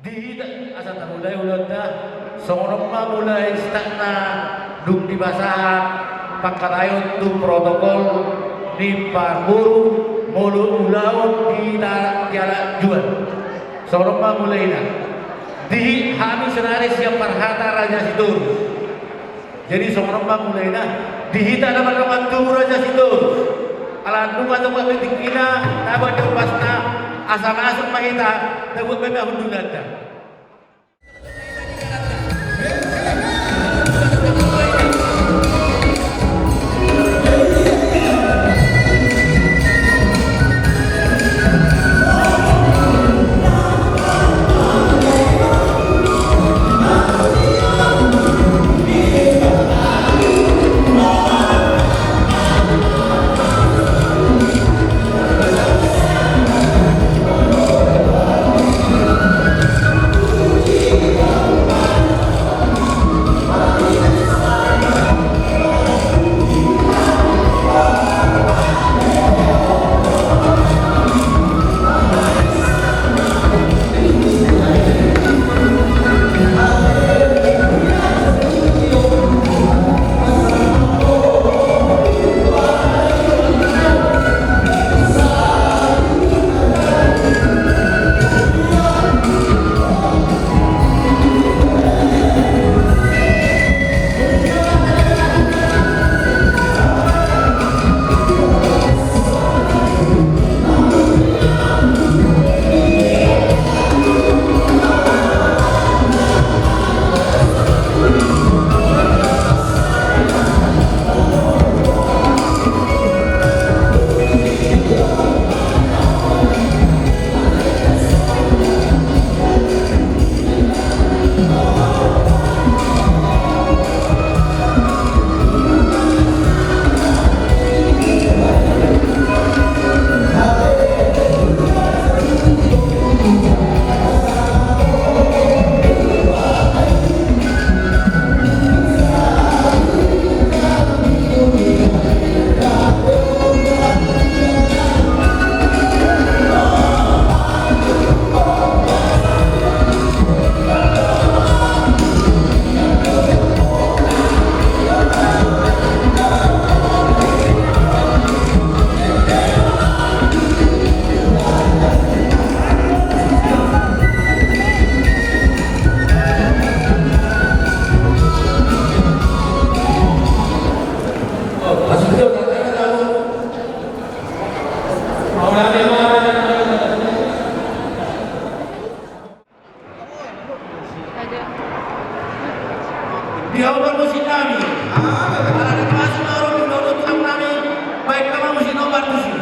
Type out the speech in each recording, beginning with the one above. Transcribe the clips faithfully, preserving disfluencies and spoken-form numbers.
Di hita asa tamulai ulaonta, songon on ma mulai sitakna dung dipasahat pangkataion tu protokol ni parboru molo ulaon di ta-, di halak Juan. Songon on ma mulaina. Di hami saonari sian parhata Raja Sitorus. Jadi songon on ma mulaina, di hita na mardongan tubu Raja Sitorus. Ala nunga tabuat tingkina, tabuat di ombasna, asa masuk ma hita, tabuat ma hundulanta. Di hau parmusik nami. Ala na masuk na ro di dodo tulang nami. Baen ma musik na martusi.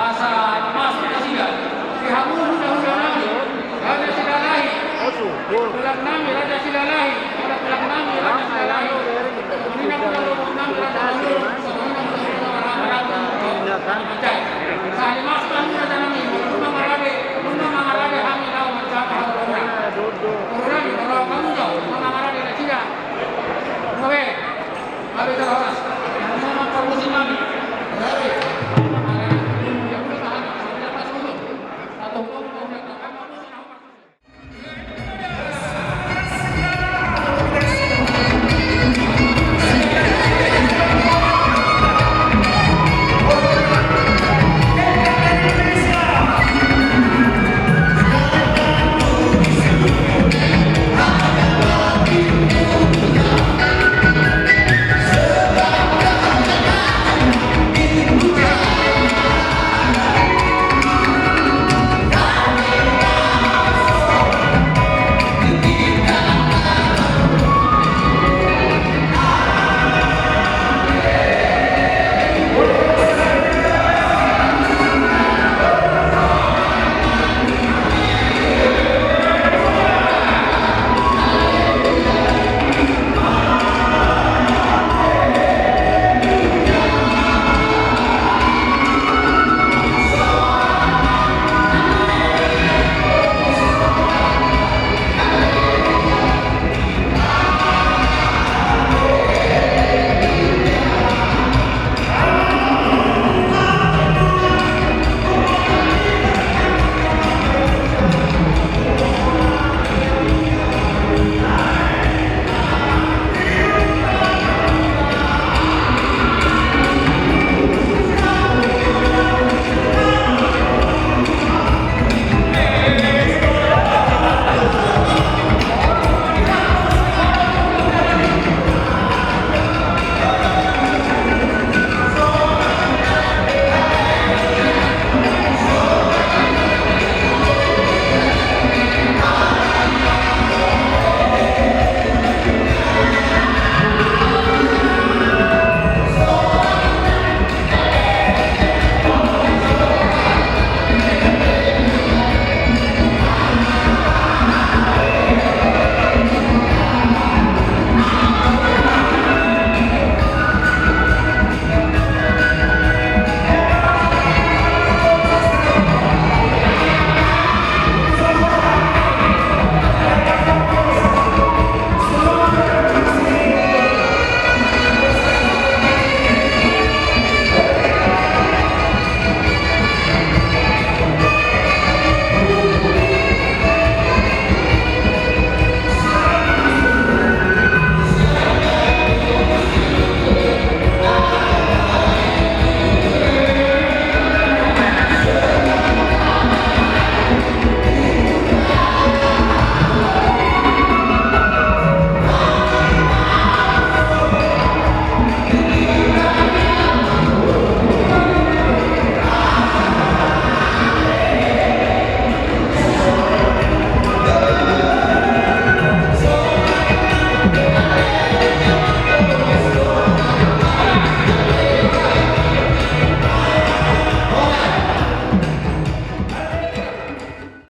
Asa masuk nasida di hamu hulahula nami, Raja Silalahi. Tulang nami Raja Silalahi, tulang nami Raja Silalahi. Songon i nang tulang nami Raja Silalahi. Songon i nang tulang nami Raja Silalahi. Sai masuk hamu, Raja nami.